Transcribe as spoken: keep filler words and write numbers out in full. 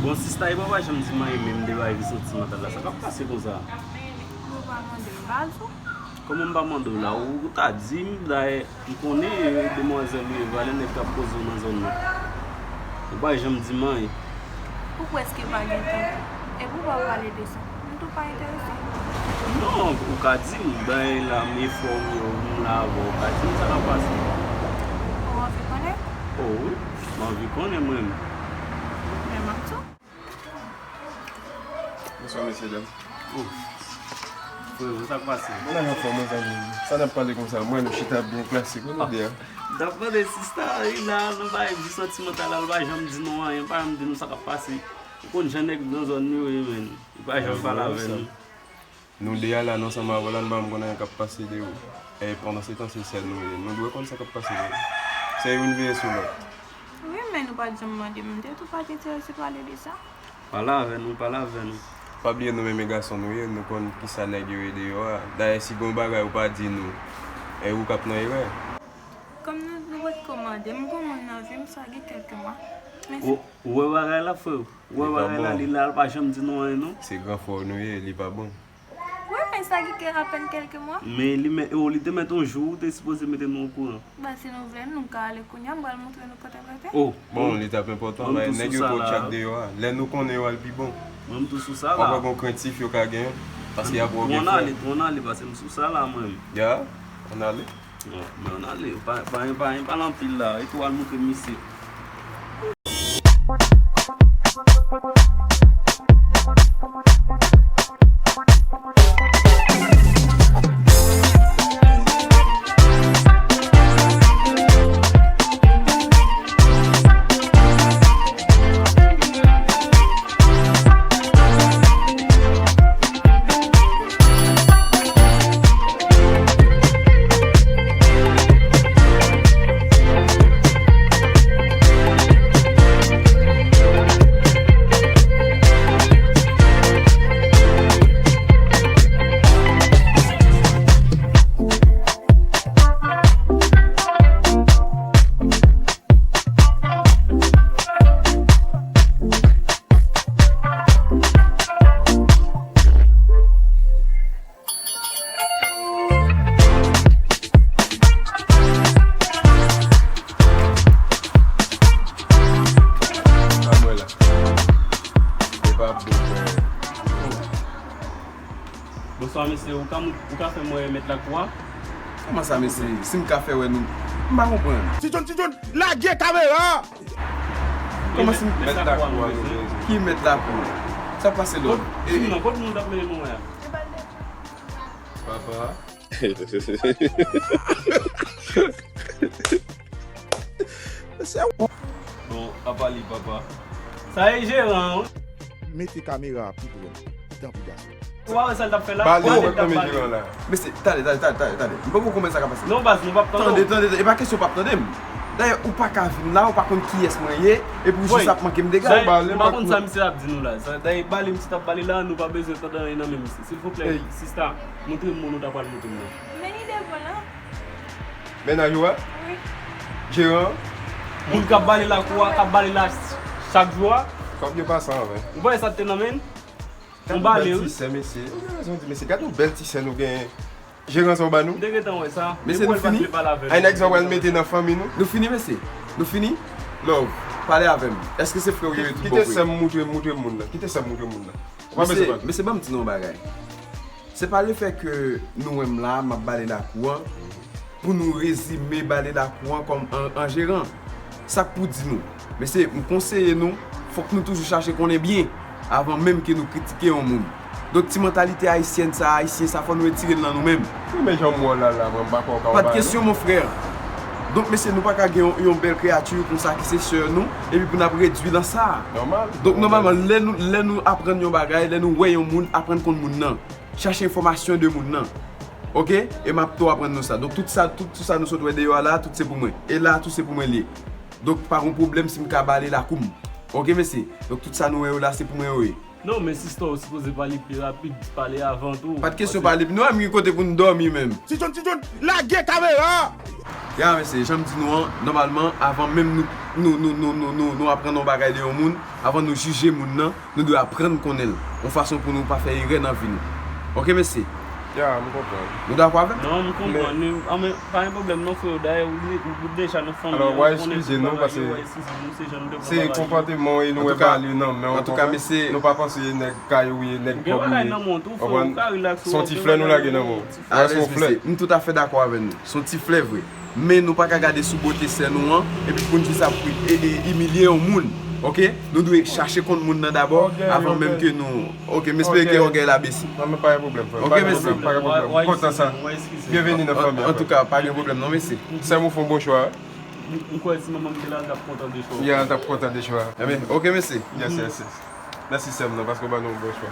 Bon, sista, e pa janm di m anyen menm de bagay ki santimantal la. Sa k ap pase konsa? Ou pa mande m, baz ou? Kòman m pa mande w la? Ou ta di m, dayè, m konnen, e, demwazèl ou ye, valè nèg k ap koze w nan zòn nan. Ou pa janm di m anyen. Ou prèske pa gen tan. Epi ou pa pale de sa. M tou pa enterese. Non, ou ka di m, dayè la, m enfòme w, m la avè w, ou ka di m sa k ap pase. Ou anvi konnen? O wi, m anvi konnen mwen menm. Men m ap di w. Bonswa, mesye dam. Oh. Frè, sa k pase? Mwen la anfòm, mezanmi. Sa n ap pale konsa? Mwen, nou chita byen klasik, wi, nou de a. M t ap mande sista, wi, la, nou bay vi santimantal la, l pa janm di nou anyen, pa janm di nou sa k ap pase. Ou konn jan nèg nan zòn nou ye, menn. Li pa janm pale avè nou. Nou de a la, nou ansanm avè w la, nou pa menm konn anyen k ap pase de ou. E pandan se tan, se sèl nou ye. Nou dwe konn sa k ap pase de ou. Se youn veye sou lòt. Wi, men nou pa t janm mande m. M te tou pa t enterese pale de sa. Pale avè nou, pale avè nou. Pa bliye nou menm e gason nou ye, nou konn kisa nèg yo ye deyò a. Dayè, si gen yon bagay ou pa di nou, e ou k ap nan erè. Kòm nou, nou potko mande, m gon moun nan vi m, sa gen kèlke mwa. Men Ou, ou wè bagay la, frè? Ou wè bagay la, li la, li pa janm di nou anyen, non? Se gran frè w nou ye, li pa bon. Wi, men sa gen kè apèn kèlke mwa. Men li mèt, o, li te mèt yon jou, ou te sipoze mete nou okouran. Ba, si nou vle, nou ka ale kounye a, m pral montre nou kote m rete. Oh, bon, li t ap enpòtan, bay nèg yo pran tchak deyò a. Lè nou konnen yo al pi bon. Mwen, m tou sou sa la. Papa gon krentif yo ka genyen, paske y ap wè w gen frè. Twòn ale, twòn ale, paske m sou sa la, mwen. Ya, ann ale. Bon, men ann ale, pa, pa, pa, pa anpil la, e tou al montre misye. Pa mwen la. E pa bon, men. Bonswa, mesye. Ou ka, ou ka fè m wè mèt lakou a? Kòman sa, mesye? Si m ka fè wè nou, m pa konprann. Ti John, Ti John, lage kamera! Kòman si m mèt lakou a, mesye? Ki mèt lakou? Sa pase lòd? Kot, e, non, kot moun t ap mennen nou wè a? Papa. Bon, apa li, papa? Sa e jeran, wi. Mete kamera a pi pre. Tanpri, gason. Ou pa wè sa l t ap fè la? Bale, ou wè kòman jeran la. Mesye, tande, tande, tande, tande, tande. M poko konprann sa k ap pase. Non, baz, nou p ap tande w. Tande, tande, e pa kesyon w p ap tande m. Dayè, ou pa ka vin la, ou pa konn kiyès mwen ye, epi w jis ap manke m dega. Dayè, m pa konn sa misye ap di nou la. Sa, dayè, bale misye t ap bale la, nou pa bezwen tande anyen nan men misye. Silvouplè, sista, montre m moun ou ta pral montre m nan. Men li devan la. Mennaj ou a? Wi. Jeran? Moun k ap bale lakou a, k ap bale la chak jou a. Kòb yo pa san ven. Ou pa wè sa t te nan men l? Yon bale, wi. Gad yon bèl ti sè, mesye. Ou gen rezon di, mesye. Gad yon bèl ti sè nou genyen. Jeran sa w ba nou? M te gentan wè sa. Mesye, nou fini? Ay, nèg sa w pral mete nan fanmi nou? Nou fini, mesye? Nou fini? Love, pale avè m. Èske se frè w yo ye tout bon vre? Kite sè m moutre, moutre moun nan. Kite sè m moutre moun nan. Ou pa bezwen pale. Mesye, ban m di nou yon bagay. Se pa lefè ke nou wè m la, m ap bale lakou an, pou nou rezime bale lakou an kòm an, an jeran. Sa k pou di nou? Mesye, m konseye nou, fòk nou toujou chache konnen byen, avan menm ke nou kritike yon moun. Donk, ti mantalite ayisyèn sa, ayisyen sa, fò nou retire l nan nou menm. Wi, men jan m wè w la, la, mwen, m pa kwè w ka yon bagay, non. Pa t kesyon, mon frè. Donk, mesye, nou pa ka gen yon, yon bèl kreyati konsa ki se sè nou, epi pou n ap redui l an sa. Nòmal. Donk, nòmalman, lè nou, lè nou aprann yon bagay, lè nou wè yon moun, aprann konn moun nan. Chache enfòmasyon de moun nan. Oke? E m ap tou aprann nou sa. Donk, tout sa, tout, tout sa nou sot wè deyò a la, tout se pou mwen. E la, tout se pou mwen li ye. Donk, pa gon pwoblèm si m ka bale lakou m. Oke, mesye? Donk, tout sa nou wè yo la, se pou mwen yo ye. Non, men sista, ou sipoze pale pi rapid, pale avan tou. Pa t kesyon pale pi. Nou menm gen kote pou n dòmi menm. Ti John, Ti John, lage kamera! Ya, mesye, jan m di nou an, nòmalman, avan menm nou, nou, nou, nou, nou, nou, nou aprann yon bagay de yon moun, avan nou jije moun nan, nou dwe aprann konnen l, yon fason pou nou pa fè erè nan vi nou. Oke, mesye? Ya, m konprann. Nou dakò avè m? Non, m konprann. Men, pa gen pwoblèm non, freo. Dayè, ou deja nan fanmi. Alò, w a eskize nou, paske se konpòteman e nou wè valè nan men w konprann. Nou pa panse e nèg kay ou ye, nèg kòb ou ye. Konprann? Se yon ti flè nou lage nan men w. Alèz, mesye, m toutafè dakò avè nou. Se yon ti flè vre. Men nou pa ka gade sou bote sè nou an, epi pou n jis ap e, e, imilye yon moun. Oke? Nou dwe chache konn moun nan dabò, avan menm ke nou. Oke, m espere ke ògèy la bese. Non, men pa gen pwoblèm, frè. Oke, mesye. Pa gen pwoblèm. M kontan sa. Byenveni nan fanmi an. Antouka, pa gen pwoblèm non, mesye. Sè m ou fè yon bon chwa. M kwè si manman m te la, l t ap kontan de chwa. Ya, l t ap kontan de chwa. Ebyen, oke, mesye. Yes, yes, yes. Mèsi sè m nan, paske w ban nou yon bon chwa.